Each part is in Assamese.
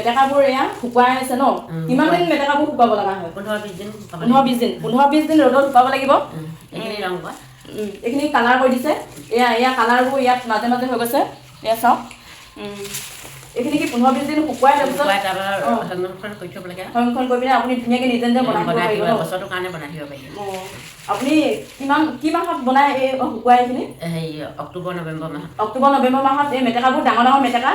মেটেকাবোৰ এয়া শুকুৱাই আছে ন? কিমান দিন মেটেকাবোৰ শুকুৱাব লগা হয়? 15-20 দিন শুকাব। 15-20 দিন, 15-20 দিন ৰ'দত শুকাব লাগিব। এইখিনি ৰং কৰা। এইখিনি কালাৰ কৰি দিছে। এয়া এয়া কালাৰবোৰ ইয়াত মাজে মাজে হৈ গৈছে। এয়া চাওক, এইখিনি কি 15-20 দিন শুকুৱাই তাৰপিছত শুকুৱাই তাৰপৰা সংৰক্ষণ কৰি থ'ব লাগে। সংৰক্ষণ কৰি পিনে আপুনি ধুনীয়াকৈ নিজে নিজে বনাই থ'ব বনাই পাৰিব থাকিব ন? বছৰটোৰ কাৰণে বনাই থাকিব পাৰি। অঁ, আপুনি কিমান কি মাহত বনাই এই শুকুৱাই এইখিনি? হেৰি, অক্টোবৰ নৱেম্বৰ মাহত। অক্টোবৰ নৱেম্বৰ মাহত এই মেটেকাবোৰ, ডাঙৰ ডাঙৰ মেটেকা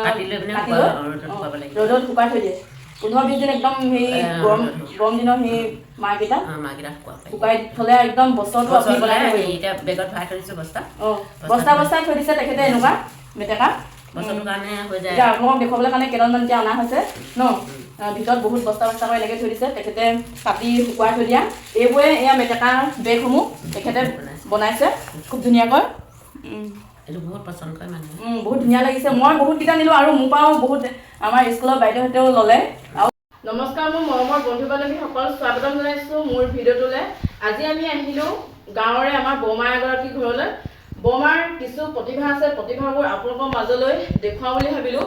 কাটি লৈ পিনে কাটি লৈ ৰ'দত শুকুৱাব লাগিব। ৰ'দত শুকাই থৈ দিয়ে 15-20 দিন একদম। সেই গৰম ৰ'দত। গৰম দিনৰ সেই মাহকেইটা মাহকেইটা শুকুৱাব পাৰি। শুকাই থ'লে একদম বছৰটো আপুনি বছৰটো বনাই থ'ব পাৰিব। এতিয়া বেগত ভৰাই থৈ দিছোঁ বস্তা। অঁ, বস্তা বস্তা থৈ দিছে তেখেতে এনেকুৱা মেটেকা। বছৰটোৰ কাৰণে হৈ যায়। এতিয়া আপোনালোকক দেখুৱাবলৈ কাৰণে কেইডালমান এতিয়া অনা হৈছে ন। ভিতৰত বহুত বস্তা বস্তা কৰি এনেকৈ থৈ দিছে তেখেতে কাটি শুকুৱাই থৈ দিয়া এইবোৰে। এয়া মেটেকাৰ বেগসমূহ তেখেতে বনাইছে খুব ধুনীয়াকৈ। এইটো বহুত পচন্দ কৰে মানুহে। বহুত ধুনীয়া লাগিছে। মই বহুতকেইটা নিলোঁ আৰু মোৰ পৰাও বহুত আমাৰ স্কুলৰ বাইদেউহঁতেও ল'লে। আৰু নমস্কাৰ মোৰ মৰমৰ বন্ধু বান্ধৱীসকল, স্বাগতম জনাইছোঁ মোৰ ভিডিঅ'টোলৈ। আজি আমি আহিলোঁ গাঁৱৰে আমাৰ বৰমা এগৰাকীৰ ঘৰলৈ। বৰমাৰ কিছু প্ৰতিভা আছে, প্ৰতিভাবোৰ আপোনালোকৰ মাজলৈ দেখুৱাওঁ বুলি ভাবিলোঁ।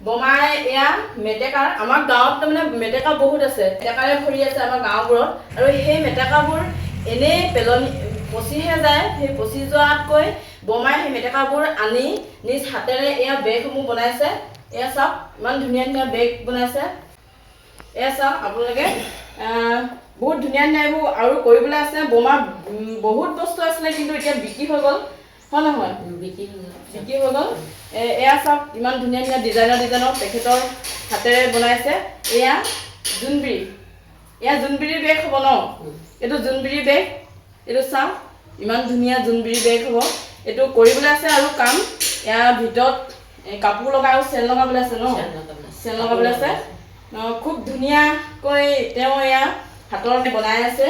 বৰমাই এয়া মেটেকাৰ, আমাৰ গাঁৱত তাৰমানে মেটেকা বহুত আছে, মেটেকাৰে ভৰি আছে আমাৰ গাঁওবোৰত। আৰু সেই মেটেকাবোৰ এনেই পেলনি পচিহে যায়। সেই পচি যোৱাতকৈ বৰমাই সেই মেটেকাবোৰ আনি নিজ হাতেৰে এয়া বেগসমূহ বনাইছে। এয়া চাওক, ইমান ধুনীয়া ধুনীয়া বেগ বনাইছে। এয়া চাওক আপোনালোকে, বহুত ধুনীয়া ধুনীয়া। এইবোৰ আৰু কৰিবলৈ আছে বৰমাৰ। বহুত বস্তু আছিলে, কিন্তু এতিয়া বিক্ৰী হৈ গ'ল, হয় নহয়? বিক্ৰী হৈ গ'ল। বিক্ৰী হৈ গ'ল। এয়া চাওক, ইমান ধুনীয়া ধুনীয়া ডিজাইনৰ ডিজাইনৰ তেখেতৰ হাতেৰে বনাইছে। এয়া জোনবিৰি, এয়া জোনবিৰিৰ বেগ হ'ব ন? এইটো জোনবিৰি বেগ। এইটো চাওক, ইমান ধুনীয়া জোনবিৰি বেগ হ'ব। এইটো কৰিবলৈ আছে আৰু কাম। ইয়াৰ ভিতৰত কাপোৰ লগাই আৰু চেল লগাবলৈ আছে ন? চেল লগাবলৈ আছে। চেল লগাবলৈ আছে। খুব ধুনীয়াকৈ তেওঁ এয়া হাতৰ বনাই আছে।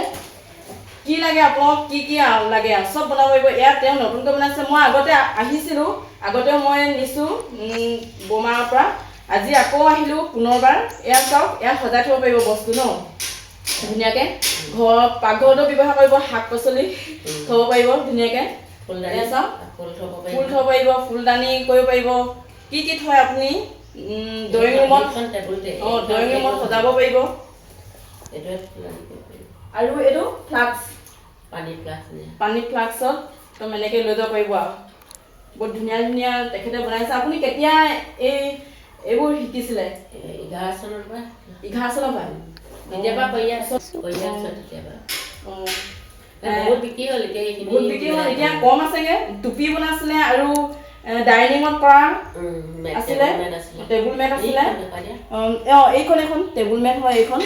কি লাগে আপোনাক, কি কি লাগে চব বনাব পাৰিব। এয়া তেওঁ নতুনকৈ বনাইছে। মই আগতে আহিছিলোঁ, আগতেও মই নিছোঁ বৰমাৰ পৰা। আজি আকৌ আহিলোঁ পুনৰবাৰ। এয়া চাওক, এয়া সজাই থ'ব পাৰিব বস্তু ন ধুনীয়াকৈ। ঘৰ পাকঘৰতো ব্যৱহাৰ কৰিব, শাক পাচলি থ'ব পাৰিব ধুনীয়াকৈ। ফুলদানি। এয়া চাওক। ফুল থ'ব পাৰিব। ফুল থ'ব পাৰিব, ফুলদানি কৰিব পাৰিব। কি কি থয় আপুনি? ড্ৰয়িং ৰুমত এইখন টেবুল অঁ, ড্ৰয়িং ৰুমত সজাব পাৰিব। এইটোৱে ফুলদানি কৰিব পাৰিব। আৰু এইটো ফ্লাক্স। পানী ফ্লাক্স। পানী ফ্লাক্সত একদম এনেকৈ লৈ যাব পাৰিব। আৰু বহুত ধুনীয়া ধুনীয়া তেখেতে বনাইছে। আপুনি কেতিয়া এইবোৰ শিকিছিলে? 11 চনৰ পৰা। 11 চনৰ পৰা? তেতিয়াৰ পৰা কৰি আছোঁ, কৰি আছোঁ তেতিয়াৰ পৰা। বহুত বিক্ৰী হ'ল, এতিয়া এইখিনি। বহুত বিক্ৰী হ'ল, এতিয়া কম আছেগে। টুপি বনাইছিলে আৰু ডাইনিঙত পৰা আছিলে। টেবুল মেট আছিলে। টেবুল মেট আছিলে। এইখন দেখুৱাই দিয়া। অঁ, এইখন এখন টেবুল মেট হয় এইখন।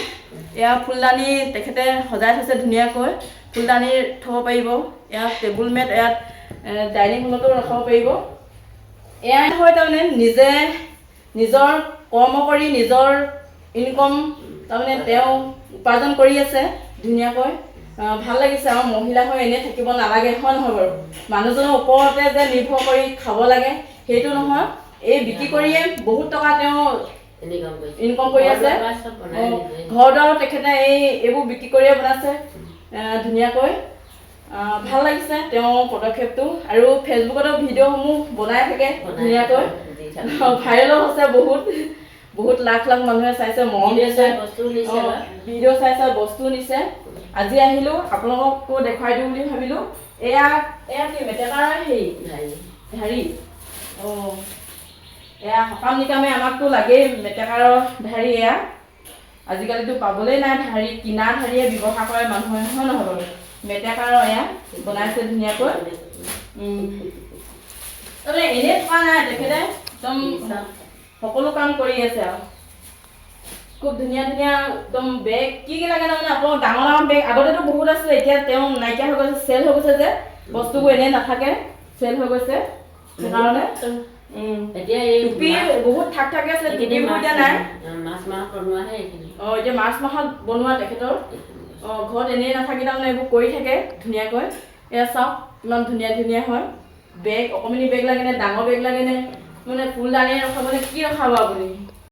এয়া ফুলদানি তেখেতে সজাই থৈছে ধুনীয়াকৈ, ফুলদানি থ'ব পাৰিব। ইয়াত টেবুল মেট, ইয়াত ডাইনিং হলতো ৰখাব পাৰিব। এয়াই হয়, তাৰমানে নিজে নিজৰ কৰ্ম কৰি নিজৰ ইনকম তাৰমানে তেওঁ উপাৰ্জন কৰি আছে ধুনীয়াকৈ। ভাল লাগিছে। আৰু মহিলা হৈ এনেই থাকিব নালাগে, হয় নহয় বাৰু? মানুহজনৰ ওপৰতে যে নিৰ্ভৰ কৰি খাব লাগে সেইটো নহয়। এই বিক্ৰী কৰিয়ে বহুত টকা তেওঁ ইনকাম কৰিছে। ইনকম কৰি আছে। ঘৰ দুৱাৰ চব বনাই নিজে। ঘৰ দুৱাৰো তেখেতে এইবোৰ বিক্ৰী কৰিয়ে বনাইছে ধুনীয়াকৈ। ভাল লাগিছে তেওঁৰ পদক্ষেপটো। আৰু ফেচবুকতো ভিডিঅ'সমূহ বনাই থাকে। বনাই ধুনীয়াকৈ দি থাকে। ভাইৰেলো হৈছে, বহুত বহুত লাখ লাখ মানুহে চাইছে, মৰম ভিডিঅ' দিছে। চাই বস্তু নিছে বা। ভিডিঅ' চাইছে, বস্তু নিছে। আজি আহিলোঁ, আপোনালোককো দেখুৱাই দিওঁ বুলি ভাবিলোঁ। এয়া এয়া কি মেটেকাৰ হেৰি? ঢাৰি। ঢাৰি। অঁ, এয়া সকাম নিকামে আমাকতো লাগেই মেটেকাৰৰ ঢাৰি। এয়া আজিকালিতো পাবলেই নাই ঢাৰি, কিনা ঢাৰিয়ে ব্যৱহাৰ কৰে মানুহে, হয় নহয় বাৰু? মেটেকাৰৰ এয়া বনাইছে ধুনীয়াকৈ। তাৰমানে এনেই থকা নাই তেখেতে, একদম সকলো কাম কৰি আছে। আৰু খুব ধুনীয়া ধুনীয়া একদম বেগ কি কি লাগে তাৰমানে আপোনাক, ডাঙৰ ডাঙৰ বেগ আগতেতো বহুত আছিলে, এতিয়া তেওঁ নাইকিয়া হৈ গৈছে, চেল হৈ গৈছে যে বস্তুবোৰ এনেই নাথাকে, চেল হৈ গৈছে সেইকাৰণে। এতিয়া এই টুপি বহুত থাক থাকে আছিলে, এইখিনি টুপিবোৰ এতিয়া নাই। মাছ মাহত বনোৱাহে এইখিনি। অঁ, এতিয়া মাৰ্চ মাহত বনোৱা তেখেতৰ। এইখিনি। অঁ, ঘৰত এনেই নাথাকি তাৰমানে এইবোৰ কৰি থাকে ধুনীয়াকৈ। এয়া চাওক, কিমান ধুনীয়া ধুনীয়া হয় বেগ। অকণমানি বেগ লাগেনে, ডাঙৰ বেগ লাগেনে, মানে ফুলদানিয়ে ৰখাবনে, কি ৰখাব আপুনি?